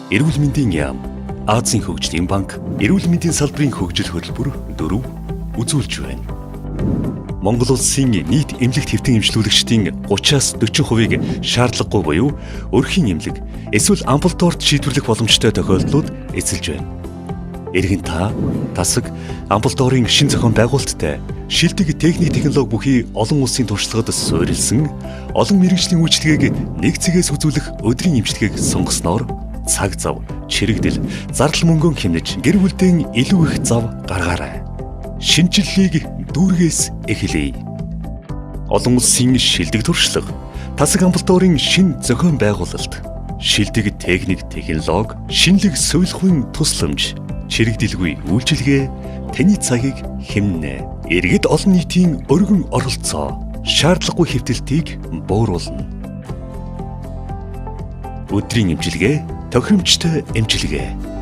Эрүүл мэндийн яам, Азийн хөгжлийн банк, эрүүл мэндийн салбарын хөгжил хөтөлбөр 4 үзүүлж байна. Монгол улсын нийт эмнэлэгт хэвтэн эмчлүүлэгчдийн 30-аас 40%-ийг шаардлагагүй буюу өрхийн эмнэлэг эсвэл амбулаторид шийдвэрлэх боломжтой тохиолдлууд эзэлж байна. Эргэн та тасаг амбулаторийн шин зохион байгуулалттай шилдэг техник технологи бүхий олон улсын туршлагад суурилсан олон мэргэжлийн үйлчилгээг нэг цэгээс үзүүлэх өдрийн эмчилгээг сонгосноор цаг зав, чирэгдэл, зардал мөнгөн хэмнэж гэр бүлдээ илүү их зав гаргаарай. Шинэчлэлийг дүүргээс эхлэе. Олон улсын шилдэг туршлага, тасаг амбулаторийн шин зохион байгуулалт, шилдэг техник технологи, шинэлэг сувилахын тусламж, чирэгдэлгүй үйлчилгээ таны цагийг хэмнэ. Иргэд олон нийтийн өргөн оролцоо, шаардлагагүй хэвтэлтийг бууруулна. Өдрийн эмчилгээ, тохиромжтой эмчилгээ.